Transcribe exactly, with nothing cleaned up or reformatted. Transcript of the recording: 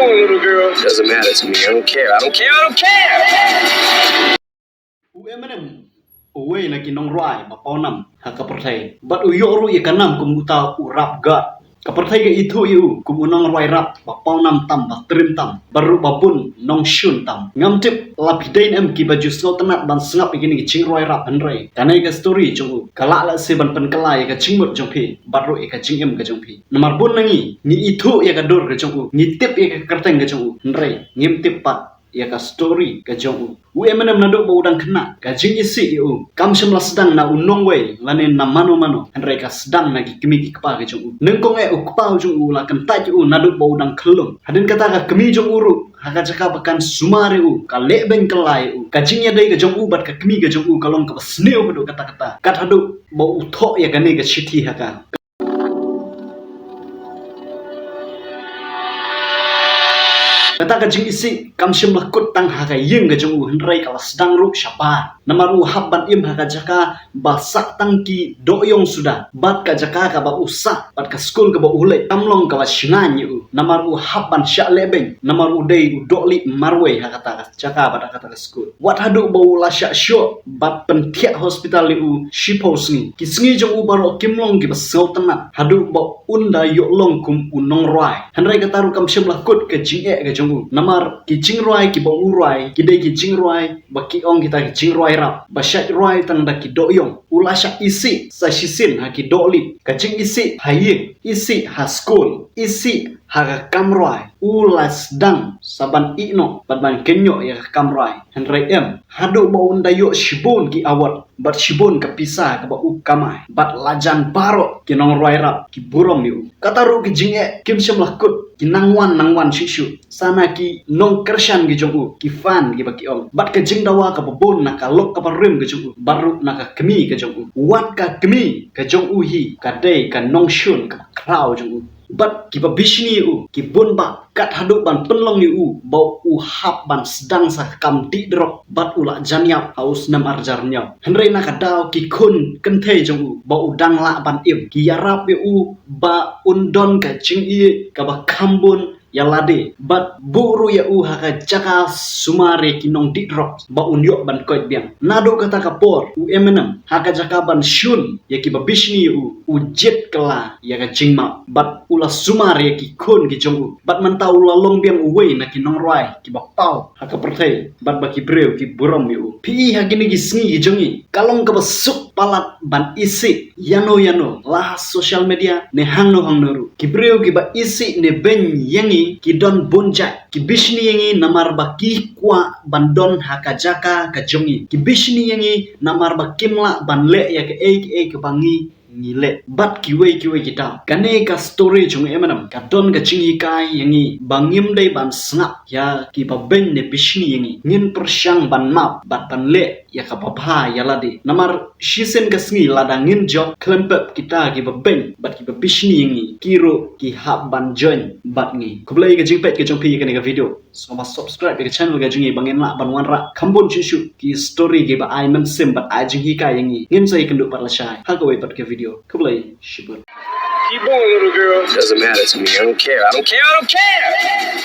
Little girl. Doesn't matter to me. I don't care. I don't care. I don't care. U Eminem, uwei na ki nongrwai ba pawnam ha ka pyrthei, bad u ïoh ruh ïa ka nam kum uta u rap god. Ka pyrthei ka ithuh ïa u kum u nongrwai rap ba pawnam tam, ba trim tam, bad ruh ba bun nongshun tam. Ngam tip la phi dei ne em kiba ju sngewtynnat ban sngap ïa kine ki jingrwai rap, hynrei kane ka story jong u ka lah lehse ban pynkylla ïa ka jingmut jong phi bad ruh ïa ka jingim ka jong phi. Namar bun na ngi ngi ithuh ïa ka dur ka jong u, ngi tip ïa ka kyrteng ka jong u, hynrei ngim tip pat ïa ka story ka jong u. U Eminem naduh ba u dang khynnah, ka jingisih ïa u kam shym la sdang na u nongwei lane na mano mano, hynrei ka sdang na ki kmie ki kpa ka jong u. Nyngkong eh u kpa u jong u la kyntait ïa u naduh ba u dang khyllung. Hadien kata ka kmie jong u ruh, ha ka jaka ba kan sumar ïa u, ka leh beiñ kylla ïa u. Ka jingïadei ka jong u bad ka kmie ka jong u ka long kaba sniew haduh katta katta, kat haduh ba u thoh ïa kane ka shithi ha ka. Kata ka jingisih kam shym la kut tang ha ka ïing ka jong u, hynrei ka la sdang ruh shabar. Namar u hap ban im ha ka jaka ba sah tang ki dohïong suda, bad ka jaka kaba u sah bad ka skul kaba u leit kam long kaba shngaiñ ïa u. Namar u hap ban shah leh beiñ, namar u dei u dohlieh marwei ha kata ka jaka bad ha kata ka skul. Wat haduh ba u la shah shoh bad pynthiah hospital ïa u shiphew sngi. Ki sngi jong u baroh kim long kiba sngewtynnat haduh ba un da ïoh long kum u nongrwai. Hynrei kata ruh kam shym la kut ka jingeh ka jong u. Namar ki jingrwai kiba u rwai ki dei ki jingrwai ba ki ong kita ki jingrwai rap, ba shait rwai tang da ki dohïong. U la shah isih sa shisien ha ki dohlieh, ka jingisih ha ïing, isih ha skul, isih ha ka kam rwai. U la sdang sa ban ïeh noh bad ban kynnoh ïa ka kam rwai. Hynrei em, haduh ba un da ïoh shibun ki award bad shibun ka pisa kaba u kamai, bad la jan baroh ki nongrwai rap ki burom ïa u. Kata ruh ki jingeh kim shym la kut, ki nang wan nang wan shuh shuh. Sa na ki nongkyrshan ki jong u, ki fan kiba ki ong, bad ka jingdawa kaba bun na ka lok kaba rim ka jong u, bad ruh na ka kmie ka jong u. Wat ka kmie ka jong u hi ka dei ka nongshun kaba khraw jong u. Bad kiba bishni ïa u ki bun bah, kat haduh ban pynlong ïa u ba u hap ban sdang sa ka kam dih drok bad u la jan ïap ha u snem arhajar hynñiew. Hynrei na ka daw ki khun kynthei jong u ba u dang lah ban im, ki ïarap ïa u ba un don ka jingïeit kaba kham bun ïa lade, bad buh ruh ïa u ha ka jaka sumar ïa ki nongdih drok ba un ïoh ban koit biang. Naduh kata ka por u Eminem, ha ka jaka ban shun ïa kiba bishni ïa u, u jied kylla ïa ka jingmap bad u la sumar ïa ki khun ki jong u. Bad mynta u la long biang uwei na ki nongrwai kiba paw ha ka pyrthei bad ba ki briew ki burom ïa u. Phi i ha kine ki sngi ki jong ngi, ka long kaba suk palat ban isih ïano ïano, la ha social media ne hangno hangno ruh. Ki briew kiba isih ne beiñ ïa ngi ki don bun jait. Ki bishni ïa ngi namar ba ki kwah ban don ha ka jaka ka jong ngi. Ki bishni ïa ngi namar ba kim lah ban leh ïa kaei kaei kaba ngi ngi leh. Bad kiwei kiwei ki daw, kane ka story jong u Eminem ka don ka jinghikai ïa ngi ba ngim dei ban sngap ïa kiba beiñ ne bishni ïa ngi. Ngin pyrshang ban map bad ban leh ïa kaba bha ïa lade. Namar shisien ka sngi lada ngin jop, khlem pep kita kiba beiñ bad kiba bishni ïa ngi ki ruh ki hap ban join bad ngi. Khublei ka jingpeit ka jong phi ïa kane ka video. Sngewbha subscribe ïa ka channel ka jong ngi ba ngin lah ban wanrah kham bun shuh shuh ki story kiba ai mynsiem bad ai jinghikai ïa ngi. Ngin sa ïakynduh pat lashai ha kawei pat ka video. Khublei shibun. Keep going, little girl. Doesn't matter to me. I don't care. I don't care. I don't care.